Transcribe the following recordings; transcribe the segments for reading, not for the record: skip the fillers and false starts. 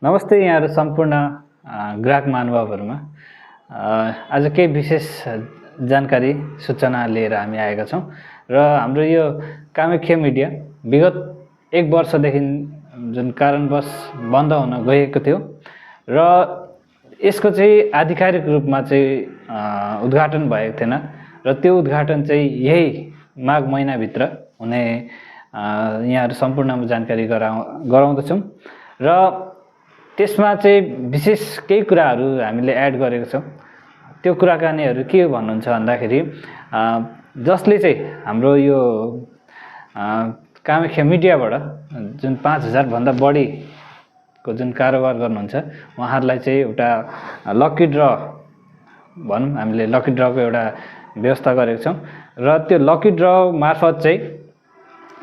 नमस्ते यहाँहरू सम्पूर्ण ग्राहक महानुभावहरुमा आज केही विशेष जानकारी सूचना लिएर हामी आएका छौं र हाम्रो यो कामाख्या मिडिया विगत 1 वर्षदेखि जुन कारणवश बन्द हुन गएको थियो र यसको चाहिँ आधिकारिक रूपमा चाहिँ उद्घाटन भएको थिएन र त्यो उद्घाटन चाहिँ यही माघ महिना भित्र हुने यहाँहरू सम्पूर्णमा जानकारी गराउँदछौं र त्यसमा चाहिँ विशेष केही कुराहरू हामीले एड गरेको छौं। त्यो कुराकानीहरू के भन्नुहुन्छ भन्दाखेरि जसले चाहिँ हाम्रो यो कामाख्या मिडियाबाट जुन 5000 भन्दा बढी को जुन कारोबार गर्नुहुन्छ उहाँहरुलाई चाहिँ एउटा लकी ड्र भनौं हामीले लकी ड्रको एउटा व्यवस्था गरेको छौं र त्यो लकी ड्र मार्फत चाहिँ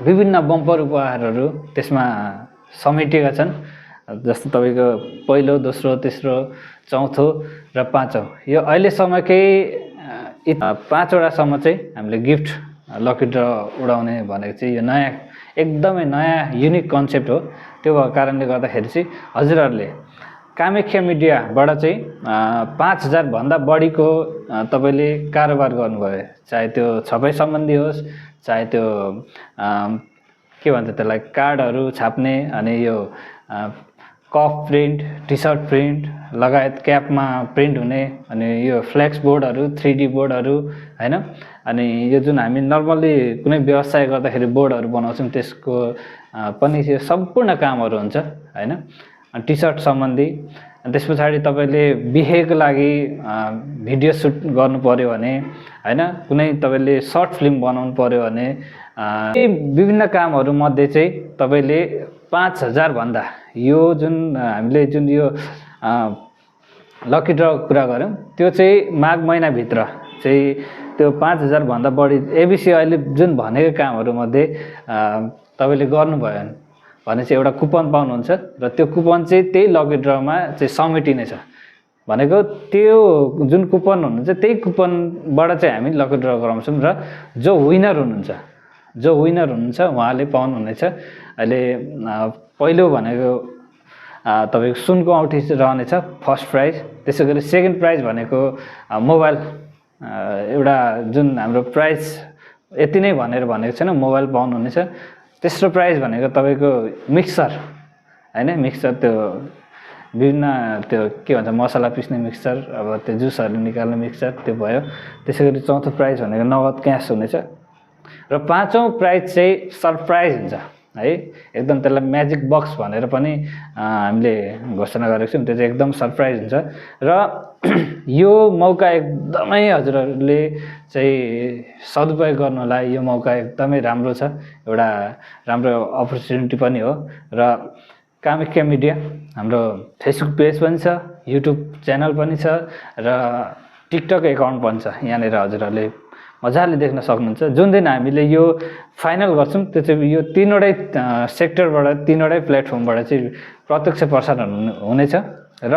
विभिन्न बम्पर उपहारहरू त्यसमा समेटिएका छन्। जस्तो तपाईको पहिलो दोस्रो तेस्रो चौथो र पाँचौं यो अहिलेसम्मकै 5 वटा सम्म चाहिँ हामीले गिफ्ट लकी ड्र उडाउने भनेको चाहिँ यो नयाँ एकदमै नयाँ युनिक कन्सेप्ट हो। त्यो भएको कारणले गर्दाखेरि चाहिँ हजुरहरुले कामाख्या मिडियाबाट चाहिँ 5000 भन्दा बढीको तपाईले कारोबार गर्नुभयो, चाहे त्यो छपाई सम्बन्धी होस्, चाहे त्यो के भन्छ त्यसलाई कार्डहरु छाप्ने अनि यो कफ प्रिन्ट, टी-शर्ट प्रिन्ट लगायत क्यापमा प्रिन्ट हुने अनि यो फ्लेक्स बोर्डहरु, 3D बोर्डहरु हैन, अनि यो जुन हामी नर्मली कुनै व्यवसाय गर्दाखेरि बोर्डहरु बनाउँछौं त्यसको पनि यो सम्पूर्ण कामहरु हुन्छ हैन। टी-शर्ट सम्बन्धी त्यसपछि तपाईले बिहेको लागि भिडियो सुट गर्नु पर्यो भने हैन, कुनै तपाईले सर्ट फिल्म बनाउनु पर्यो भने विभिन्न कामहरु मध्ये चाहिँ तपाईले 5000 भन्दा यो जुन हामीले जुन यो लकी ड्र कुरा गर्यौं त्यो चाहिँ माघ महिना भित्र चाहिँ त्यो 5000 भन्दा बढी एबीसी अहिले जुन भनेको कामहरु मध्ये तपाईले गर्नुभयो भने चाहिँ एउटा कुपन पाउनुहुन्छ र त्यो कुपन चाहिँ त्यही लकी ड्रमा चाहिँ समेटिनेछ। भनेको त्यो जुन कुपन हुनुहुन्छ त्यही कुपनबाट चाहिँ हामी लकी ड्र गराउँछौं र जो विनर हुनुहुन्छ उहाँले पाउनु हुनेछ। अहिले पहिलो भनेको तपाईको सुनको औँठी रहनेछ फर्स्ट प्राइज, त्यसैगरी सेकेन्ड प्राइज भनेको मोबाइल एउटा जुन हाम्रो प्राइज यति नै भनेको छैन, मोबाइल पाउनु हुनेछ। तेस्रो प्राइज भनेको तपाईको मिक्सर हैन, मिक्सर त्यो विभिन्न त्यो के भन्छ मसला पिस्ने मिक्सर, अब त्यो जुसहरु निकाल्ने मिक्सर त्यो भयो। त्यसैगरी चौथो प्राइज भनेको नगद क्याश हुनेछ र पाँचौं प्राइज चाहिँ सरप्राइज हुन्छ है, एकदम त्यसलाई म्याजिक बक्स भनेर पनि हामीले घोषणा गरेको छौं। त्यो चाहिँ एकदम सरप्राइज हुन्छ र यो मौका एकदमै हजुरहरुले चाहिँ सदुपयोग गर्नलाई यो मौका एकदमै राम्रो छ, एउटा राम्रो अपर्च्युनिटी पनि हो। र कामाख्या मिडिया हाम्रो फेसबुक पेज पनि छ, युट्युब च्यानल पनि छ र टिकटक एकाउन्ट पनि छ। यहाँनेर हजुरहरुले मजाले देख्न सक्नुहुन्छ। जुन दिन हामीले यो फाइनल गर्छौं त्यो चाहिँ यो तीनवटै सेक्टरबाट तीनवटै प्लेटफर्मबाट चाहिँ प्रत्यक्ष प्रसारण हुनेछ र